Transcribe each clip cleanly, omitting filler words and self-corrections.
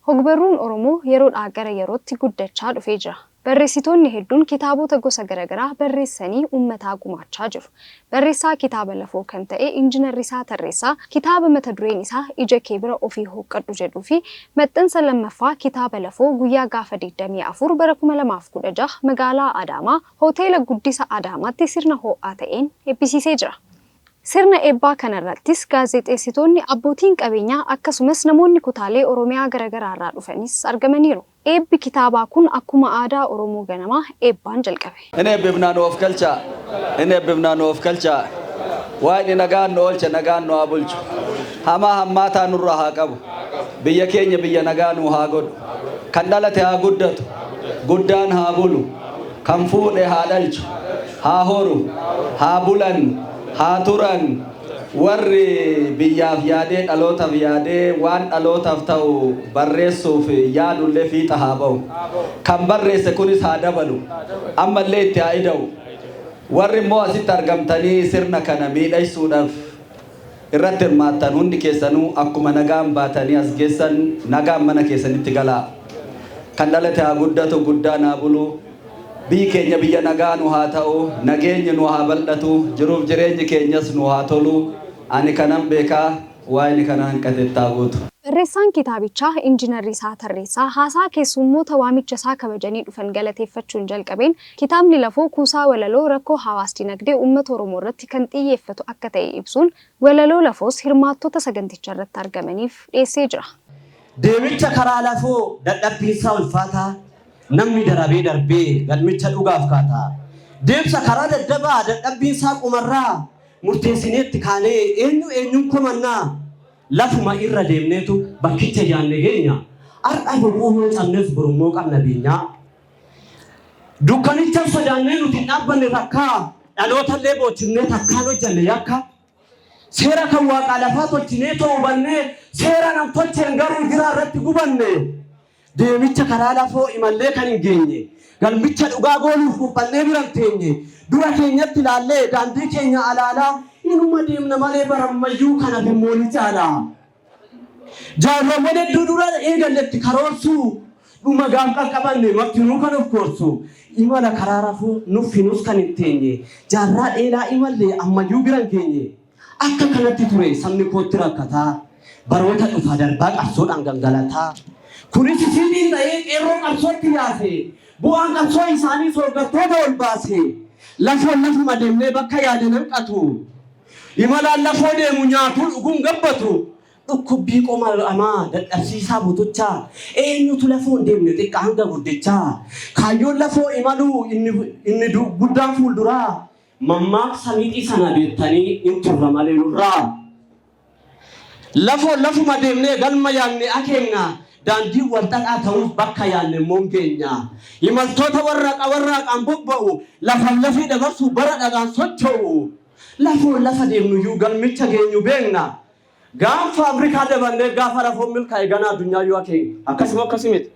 Hogbarruun Oromoo yeroodhaa gara yerootti guddachaa dhufee jira. Barreessitoonni hedduun kitaabota gosa garagaraa barreessanii ummataa gumaachaa jiru. Barreessaa kitaaba Lafoo kan ta'e Injinar Risaa Tarreessaa kitaaba mata dureen isaa Ija kee bira ofii hooqqadhu jedhuu fi maxxansa lammaffaa kitaaba Lafoo guyyaa gaafa 24 bara 2016 magaalaa Adaamaa Hoteela Guddisa Adaamaatti sirna hoo'aa ta'een eebbisiisee jira. Sirna eebbaa kanarrattis gaazexeessitoonni, abbootiin qabeenyaa akkasumas namoonni kutaalee Oromiyaa garagaraarraa dhufanis argamaniiru. Eebbi kitaabaa kun akkuma aadaa Oromoo ganamaa eebbaan jalqabe. In eebbifnaa nu ofkalchaa, in eebbifnaa nu ofkalchaa. Waaqni nagaan nu oolche nagaan nu haa bulchu. Hamaa hammaataa nurraa haa qabu. Biyya keenya biyya nagaa nuu haa godhu. Kan dhalate haa guddatu, guddaan haa bulu. Kan fuudhe haa dhalchu, haa horu, haa bulan, haa turan. Warri biyyaaf yaadee dhalootaf yaadee waan dhalootaf ta'u barreessuuf yaadullee fiixa haa bahu. Kan barreesse kunis haa dabalu. Ammallee itti haa ida'u. Warri immoo asitti argamtanii sirna kana miidhagsuudhaaf irratti hirmaattan hundi keessanuu akkuma nagaan baatanii as geessan nagaan mana keessanitti galaa. Kan dhalate haa guddatu, guddaan haa bulu. Biyyi keenya biyya nagaa nu haa ta'u, nageenyi nu haa baldhatu, jiruuf jireenyi keenyas nu haa tolu. Ani kanan beeka, Waaqni kana hanqate itti haa guutu. Barreessaan kitaabichaa Injinar Risaa Tarreessaa haasaa keessummoota waamicha isaa kabajanii dhufan galateeffachuun jalqabeen, kitaabni Lafoo kuusaa walaloo rakkoo hawaas-dinagdee uummata Oromoorratti kan xiyyeeffatu akka ta'e ibsuun, walaloo Lafoos hirmaattota saganticharratti argamaniif dhiyeessee jira. Deemicha karaa lafoo dadhabbiinsaa ulfaataa Namni darabee darbee galmicha dhugaaf kaataa Deemsa karaa daddabaa dadhabbiinsaa qomarraa Murteessineetti kaanee eenyu eenyuun komannaa Lafuma irra deemneetu bakkicha yaanne geenya Har'a boquu yoo cabnes borummoo qabna beenyaa Dukkanicha sodaannee nuti hin dhaabbanne takkaa Dhalootallee boochifnee takkaan hojjanne yakka Seera kan waaqaa lafaa tolchinee to'ubannee Seera nam-tolcheen garuu jiraa irratti gubanne Deemicha karaa lafoo imallee kan hin geenye, galmicha dhugaa gooluuf quuqqannee bira hin teenye, dura keenyatti ilaallee daandii keenya alaalaa inuma deemna malee barammayyuu kan hafe immoo ni caala. Jaarrawwan hedduu dura eegalletti karoorsuu, dhuma gaaf qaqqabanne martinuu kan of koorsu, imala karaa rafoo nuffinus kan hin teenye, jaarraa dheeraa imallee ammayyuu bira hin geenye. Akka kanatti ture sabni kootti rakkataa, baroota dhufaa darbaa qabsoodhaan gangalataa. Kunis isiiniin ta'ee qeerroo qabsootti yaase, bu'aan qabsoo isaaniis hooggantoota ol baase. Lafoon lafuma deemnee bakka yaadan hanqatu. Imalaan lafoo deemu nyaatuu dhuguun gabbatu. Dhukkubbii qoma hamaa dadhabsiisaa butuchaa, eenyutu lafoo hin deemne xiqqaa hanga guddichaa. Kaayyoon lafoo imaluu inni inni guddaan fuulduraa. Mammaaksa mixii sana beektanii in turra malee nurraa. Lafoo lafuma deemnee galma yaanne akeekna, daandiin wal xaxaa ta'us bakka yaanne immoo hin geenya. Imaltoota warraaqa warraaqaan bobba'u, lafaaf lafee dabarsuu bara dhagaan socho'u. Lafoo lafa deemnuyyuu galmicha geenyu beekna. Gaanfa Afrikaa daballee gaafa lafoon milkaa'e ganaa addunyaa yoo akeekna. Akkasuma akkasii miti.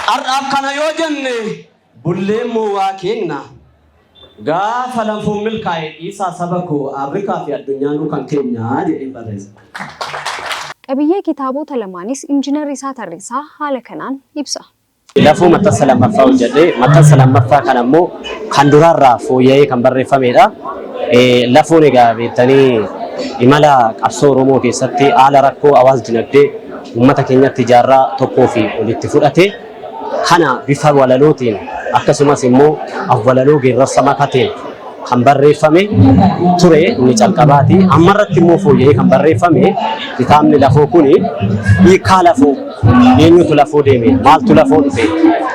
Har'aaf kana yoo jenne Bullee immoo waa keenna. Gaafa lafoon milkaa'e dhiisaa saba koo Afrikaa fi addunyaanuu kan keenya jedheen barreessa. Qabiyyee kitaabota lamaanis Injinar Risaa Tarreessaa haala kanaan ibsa. Lafoo maxxansa lammaffaa hojjedhe. Maxxansa lammaffaa kana immoo kan duraarraa fooyya'ee kan barreeffamedha. Lafoon egaa beektanii imala qabsoo Oromoo keessatti haala rakkoo hawaas dinagdee uummata keenyatti jaarraa tokkoo fi olitti fudhate. Kana bifa walalootiin akkasumas immoo afwalaloo geerrarsa makateen kan barreeffame ture inni calqabaati. Ammarratti immoo fooyya'ee kan barreeffame kitaabni lafoo kuni hiikaa lafoo, eenyutu lafoo deeme, maaltu lafoo dhufe,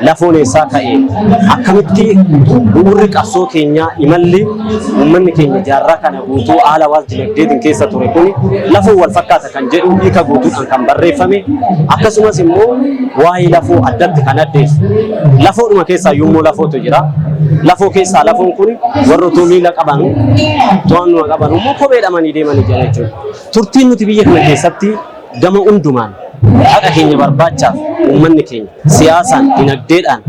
lafoon eessaa ka'e, akkamitti bu'uurri qabsoo keenyaa imalli uummanni keenya jaarraa kana guutuu haala hawaas dinagdeetiin keessa ture kuni lafoon wal fakkaata kan jedhu hiika guutuudhaan kan barreeffame akkasumas immoo waa'ee lafoo addatti kan addeessu lafoodhuma keessaa yommuu lafootu jira. Lafoo keessaa lafoon kun warra utuu miila qaban to'annuma qaban immoo kophee dhamanii deemanii jira jechuudha. Turtiin nuti biyya kana keessatti gama hundumaan Haqa keenya barbaachaaf uummanni keenya siyaasaan, dinagdeedhaan,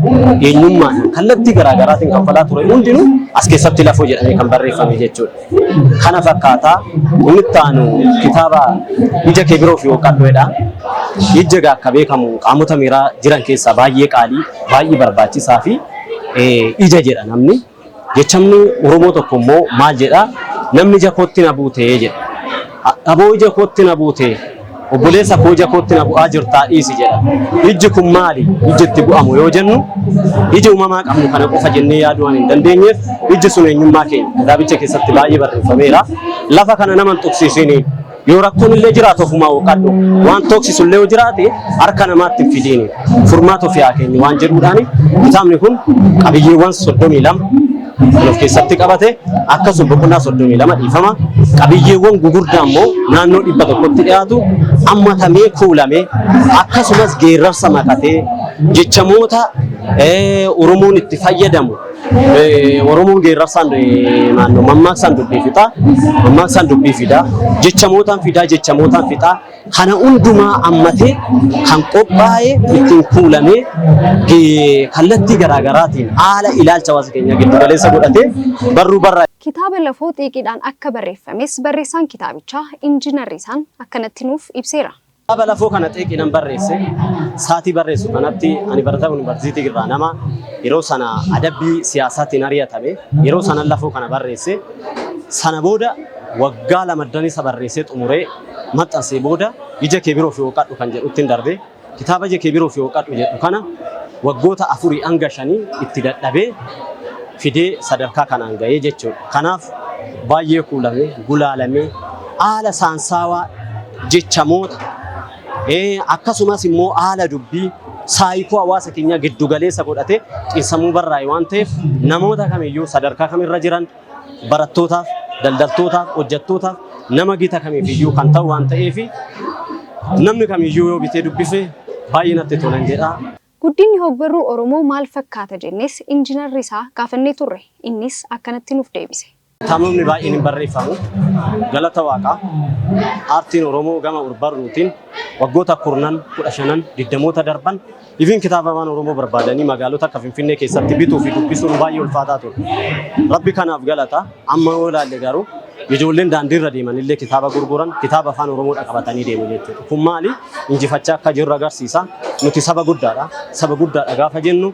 eenyummaadhaan kallattii garaagaraatiin kanfalaa ture hundinuu as keessatti lafoo jedhamee kan barreeffame jechuudha. Kana fakkaataa inni itti aanu kitaaba Ija Kee Biroo fi Hooqqadhuedha. Ijji egaa akka beekamu qaamota miiraa jiran keessaa baay'ee qaalii, baay'ee barbaachisaa fi ija jedha namni. Jechamni Oromoo tokko immoo maal jedha? Namni ija kootti na buute jedha. Aboo ija kootti na buute, obboleessa koo ija kootti na bu'aa jirtaa dhiisi jedha. Ijji kun maali? Ijji itti bu'amu yoo jennu ija uumamaa qabnu kana qofa jennee yaaduu waan hin dandeenyeef ijji sun eenyummaa keenya kitaabicha keessatti baay'ee barreeffameera. Lafa kana nama hin tuqsiisini. Yoo rakkoon illee jiraatu ofumaa hooqadhu. Waan tooksisu illee yoo jiraate harka namaatti hin fidiini. Furmaata ofii haa keenyu waan jedhuudhaani kitaabni kun qabiyyeewwan 32 kan of keessatti qabate, akkasuma boqonnaa 32, dhiifama, qabiyyeewwan gugurdaa immoo naannoo 100tti dhiyaatu ammatamee kuulamee, akkasumas geerrarsa makatee, jechamoota Oromoon itti fayyadamu. Oromoon geerrarsaan, naannoo mammaaksaan dubbii fixa, mammaaksaan dubbii fida, jechamootaan fidaa, jechamootaan fixa. Kana hundumaa ammatee kan qophaa'e, ittiin kuulamee, kallattii garaagaraatiin haala ilaalcha hawaasa keenyaa giddu galeessa godhatee barruu barraa. Kitaaba Lafoo xiiqiidhaan akka barreeffames barreessaan kitaabichaa Injiinar Riisaan akkanatti nuuf ibseera. Kitaaba Lafoo kana xiiqiidhaan barreesse. Saatii barreessu kanatti ani barataa yuunivarsiitii irraa nama yeroo sana adabbii siyaasaatiin ari'atame, yeroo sana Lafoo kana barreesse. Sana booda waggaa 2 isa barreessee xumuree maxxansee booda Ija Kee Biroo fi Hooqadhu kan jedhutti hin darbe. Kitaaba Ija Kee Biroo fi Hooqadhu jedhu kana waggoota 4 hanga 5 itti dadhabee fidee sadarkaa kanaan gahee jechuudha. Kanaaf baay'ee kuulame, gulaalamee, haala saansaawaa jechamoota, akkasumas immoo haala dubbii saayikoo hawaasa keenyaa giddugaleessa godhatee xiinsammuu barraa'e waan ta'eef namoota kamiyyuu sadarkaa kamirra jiran, barattootaaf, daldaltootaaf, hojjettootaaf, nama gita kamiifiyyuu kan ta'u waan ta'eef namni kamiyyuu yoo bitee dubbise baay'ee natti tolan jedha. Guddinni hogbarruu Oromoo maal fakkaata jennees Injiinar Risaa gaafannee turre. Innis akkanatti nuuf deebise. Kitaabonni baay'een hin barreeffamu. Galata Waaqaa, aartiin Oromoo gama barruutiin waggoota 10, 15, 20oota darban ifin kitaaba afaan Oromoo barbaadanii magaalota akka Finfinnee keessatti bituu fi dubbisuun baay'ee ulfaataa ture. Rabbi kanaaf galata. Amma yoo ilaalle garuu ijoolleen daandiirra deeman illee kitaaba gurguran, kitaaba afaan Oromoo qabatanii deemu jechuudha. Kun maali? Injifachaa akka jirru agarsiisa. Nuti saba guddaadha. Saba guddaadha gaafa jennu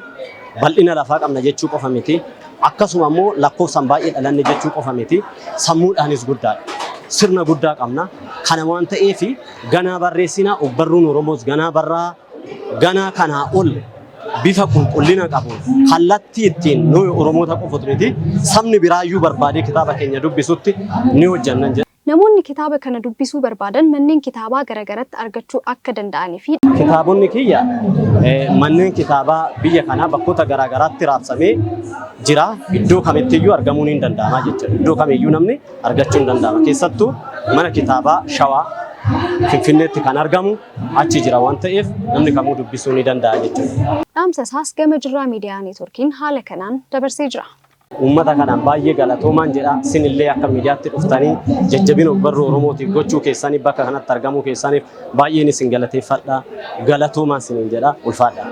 bal'ina lafaa qabna jechuu qofa miti. Akkasuma immoo lakkoofsaan baay'ee dhalanne jechuu qofa miti. Sammuudhaanis guddaadha. Sirna guddaa qabna. Kana waan ta'eef ganaa barreessina, ogbarruun Oromoos ganaa barraa, ganaa kanaa ol bifa qulqullina qabuun kallattii ittiin nuyi Oromoota qofa miti sabni biraayyuu barbaadee kitaaba keenya dubbisutti ni hojjannan jedha. Namoonni kitaaba kana dubbisuu barbaadan manneen kitaabaa garaagaratti argachuu akka danda'anii fi Kitaabonni kiyya manneen kitaabaa biyya kanaa bakkoota garaagaraatti raabsamee jira. Iddoo kamittiyyuu argamuun hin danda'ama jechuudha. Iddoo kamiyyuu namni argachuu hin danda'ama. Keessattuu mana kitaabaa Shawaa Finfinneetti kan argamu achi jira waan ta'eef namni kamuu dubbisuu ni danda'a jechuudha. Dhaamsa isaas gama Jirraa Miidiyaa Neetworkiin haala kanaan dabarsee jira. Uummata kanaan baay'ee galatoomaan jedha. Isinillee akka miidiyaatti dhuftanii jajjabina ogbarruu Oromootiif gochuu keessanii, bakka kanatti argamuu keessaniif baay'een isin galateeffadha. Galatoomaan isiniin jedha. Ulfaadha.